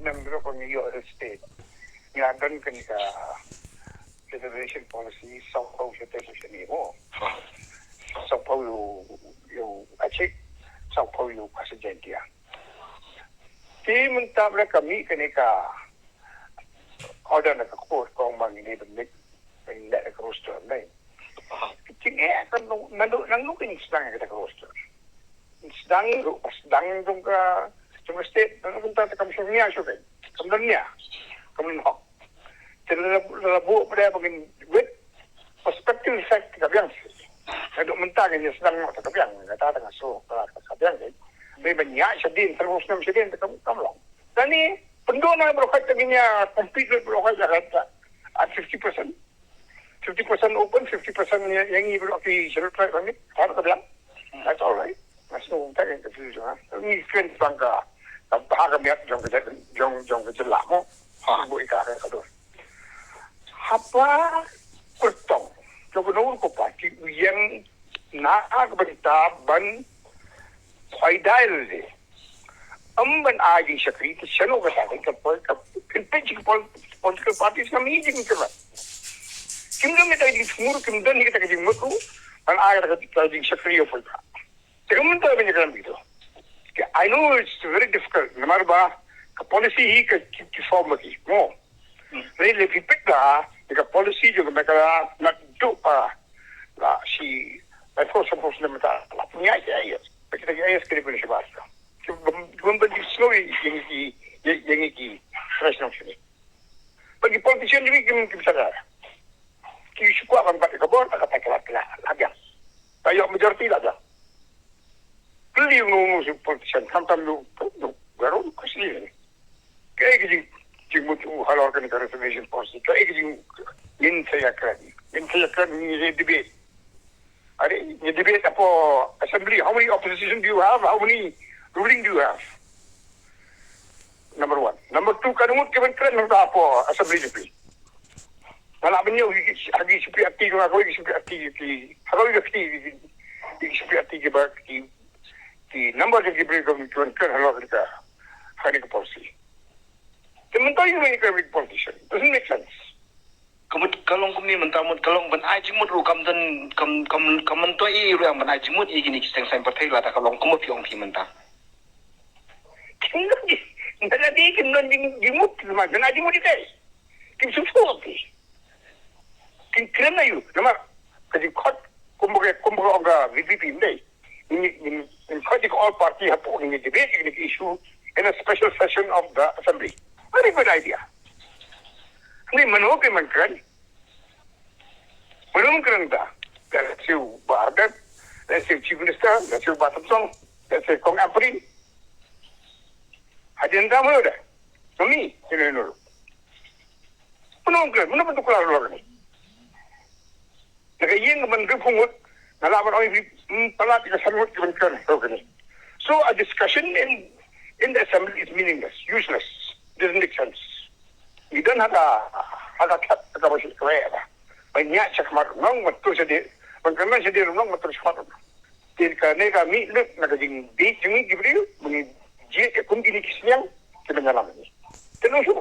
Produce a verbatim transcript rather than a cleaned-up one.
Nang dro ko ngi ïoh state. Ngi la don kane ka reservation policy, sawphew state sha ni mo. Sawphew ïoh, ïoh achik, sawphew ïoh Khasi Jaintia. Te mynta ba ka mih kane ka order na ka court, ka ong ba ngi dei ban mih, ban leh ka roster, ne. Te ngi, eh, kan nang, nang, nang, nang, ngi sdang ka roster. Sdang ruh, sdang jong ka, jong ka state, nang, nang, nang, kam shong nia shuh kan. Kam don nia. Kam don hok. Te la, la, la buh pada ba ngin wit, prospective effect ka biang. Naduh mynta ngin sdang noh ka biang, kata tang so ka, ka biang kan. Mei ban nia shadien, terus nam shadien, kam, kam long. Tani, pynduh na baroh kat ngin nia compete baroh kat, at fifty percent. Fifty percent open, fifty percent ïa, ïa ngi baroh ki Scheduled Tribe kami. Kata ka biang. That's all right. That's no, tak yang confuse ha. Ngi kren tang ka, ka bha ka miat jong ka, jong, jong ka jylla mo. Ha, bu ika ka, ka dur. Haba kyrtong jong ka nongrim ka party u ïeng na ka bynta ban poi dai lade. Ym ban ai jingshakri, te shano kata ka, ka, ka, ka, ka, ka pol-, political parties na mi jingkyrmen. Kim don kata ka jingsngur, kim don kata ka jingmut ruh ban ai kata ka, ka jingshakri ïa u paidbah. Te kam mynta ban ïakren beit. Te I know it's very difficult, namar ba ka policy hi ka ki, ki form ki. Mo. Hmm. Re le phi peit ba ka policy jong ka Meghalaya naduh ba la shi, la force, force na mynta la punya ya ya. Kita ki ayas kiri pun shi ba. Ki bym, bym, bym di slow yang ki, yang, yang ki fresh nong sini. Bagi politician juga kim, kim sadar. Ki shu kwah ban bat ka bor, ka, ka, ka, ka, la biang. Ka ïoh majority la biang. Kylli u, u, u politician, khamtam u, u, u, garun, ka sli ni. Kaei ka jing, jingmut u halor kane ka reservation policy. Kaei ka jing, ngin sa ïakren. Ngin sa ïakren, ngin sa debate. Are, ngi debate hapoh assembly. How many opposition do you have? How many ruling do you have? Number one. Number two, katno ngut ki ban kren hapoh assembly jong phi? Nga lah ban ïoh ha ki, ha ki C P R T jong nga, ha ki C P R T ki, ha ki C P R T ki, ki C P R T ki ba ki, ki number jong ki briew ki ban kren halor kane ka, kane ka policy. Te mynta ïa ngi ki politician. Doesn't make sense. Ka mut ka long kumne mynta, mut ka long ban ai jingmut ruh kam don, kam, kam, kam myntoi ruh ban ai jingmut ïa kine ki seng saiñ pyrthei lada ka long kumba phi ong phi mynta. Kim don ji, mynta lada kim don jing, jingmut, ma, ban ai jingmut ïa ki. Kim sngewthuh phi. Kim kren aïu, namar ka jingkhot kumba ka, kumba ka ong ka V P P ym dei. Ngi, ngi, ngi khot ïa ka all party hapoh, ngi debate ïa ka issue in a special session of the assembly. Very good idea. Ni mano ke man kren. Mano man kren ta. Let's say u Bah Ardent, let's say u Chief Minister, let's say u Bah Thongsong, let's say Kong Ampareen. Hadien ta mano da. Mami, sino nuru. Mano man kren, mano man tuklar lo ni. Na ka ïing ka ban rip ngut, nga lah ban ong ïa phi, mm, palat ïa ka san ngut ki ban kren, okay. So a discussion in, in the assembly is meaningless, useless, doesn't make sense. Ngi don ha ka, ha ka khat, ha ka ba shi kwe ba. Ban ïa sha khmat nong, ban tur sha dei, ban kren sha dei nong, ban tur sha khmat nong. Te kane ka mih lut na ka jingbieit jong ngi ki briew, ba ngi jied ïa kum kine ki sniang, ki ban ïalam ngi. Te nong shu